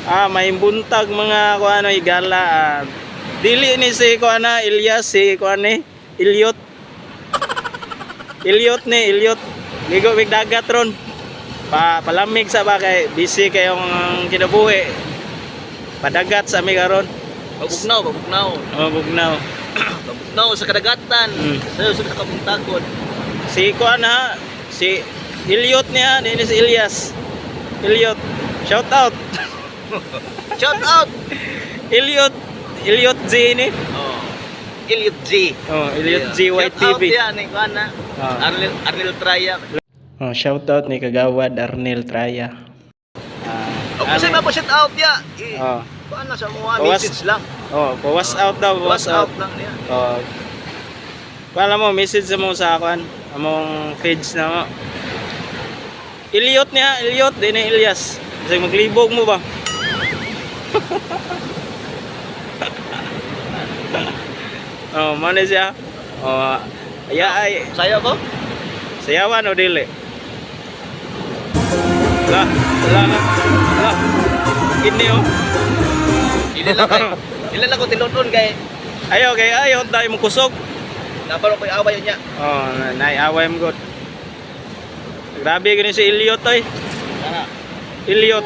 Ah, may buntag, mga kuano, igala. Ah, dili ni si kuana Elias, si kuan ni Eliot. Eliot ni Eliot. Ligo mig dagat ron. Pa palamig sa ba kay busy kayong kinabuhi. Padagat sa mi karon. Pabugnaw, pabugnaw. Oh, bugnaw. Pabugnaw sa kadagatan. Sa kabuntagon. Si kuan ha, si Eliot niya, ni si Elias. Eliot. Shout out. Shout out. Eliot, Eliot G ni. Oh. Elliot G. Oh, Eliot G Shout out YTV. yan ni kuan na. Ah. Arnel Arnel Traya. Oh, shout out ni Kagawad Arnel Traya. Oh, kasi ano? ma shout out ya. Eh, Oh. kuan na sa mga message lang. Oh, pawas out daw, pawas Was out out. lang niya. Oh. Wala mo message mo sa akuan, among page na mo. Eliot niya, Eliot, di ni Elias. Kasi maglibog mo ba? Oh, mano siya. Oh, ay ay Sayo ko? Sayawan o dili? Wala, wala na. Wala. Ini oh. Ilan lang kay. Ilan lang ko tinuon kay Ayaw kay ayaw tayo mo kusog. naparo ko away niya. Oh, naiaway mo god. Grabe gani si Elliot oy. Ana. Elliot.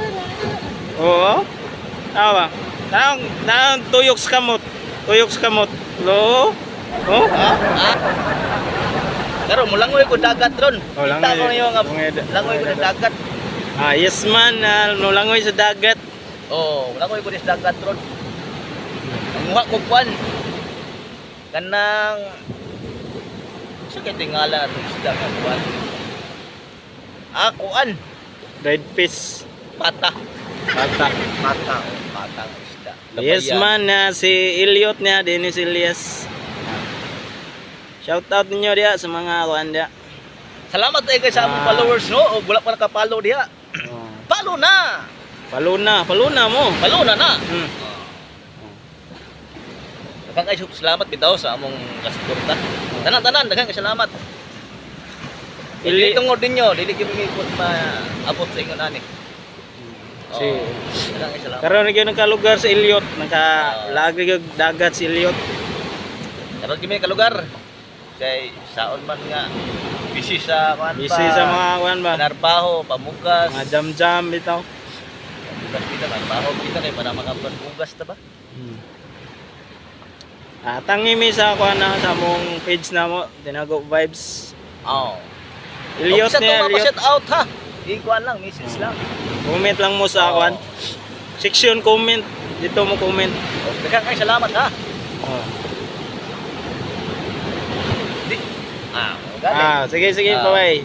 Oo. Tawa. Tanong, tanong tuyok sa kamot. Tuyok sa kamot. Lo. Oh. Ha? Ha? Pero mulangoy ko dagat ron. Oh, Kita ko langoy. niyo nga Langoy langoy ko langoy dagat. Ah, yes man, nulangoy sa dagat. Oh, langoy ko sa dagat ron. Nanguha ko kwan. Kanang sa kay tingala atong isda nga kwan. Ah, kuan. Dried fish. Pata. Bata. Pata, oh, pata nga isda. Yes Labayan. man, si Elliot niya, Dennis Elias. Shout out ninyo diya sa mga kuan diya. Salamat kay sa among followers, no. Og wala pa nakapalo diha. Oh. Follow na. Paluna, paluna mo. Follow na na. Daghang kay salamat bitaw sa among kasuporta. Tanan-tanan daghang kay salamat. Ili Dili tungod ninyo, dili gyud mi pud maabot sa ingon ani. Si Daghang kay salamat. Karon gyud nakalugar sa Elliot, naka lagi gyud dagat si Elliot. Karon gyud mi kalugar. Kay saon man nga busy sa kuan pa. Busy sa mga kuan ba? Narbaho, pamugas. Mga jam-jam bitaw. Bugas kita, narbaho kita kay para makabugas ta ba? Ah, tangi mi sa kuan na sa among page na mo, Tinago Vibes. Oo. Elliot Sa niya, Elliot. shout out ha. Ikuan lang, message lang. Comment lang mo sa kuan. Section comment. Dito mo comment. Oh, daghang kay salamat ha. Oh. Di. Ah, galing. Ah, sige sige, bye.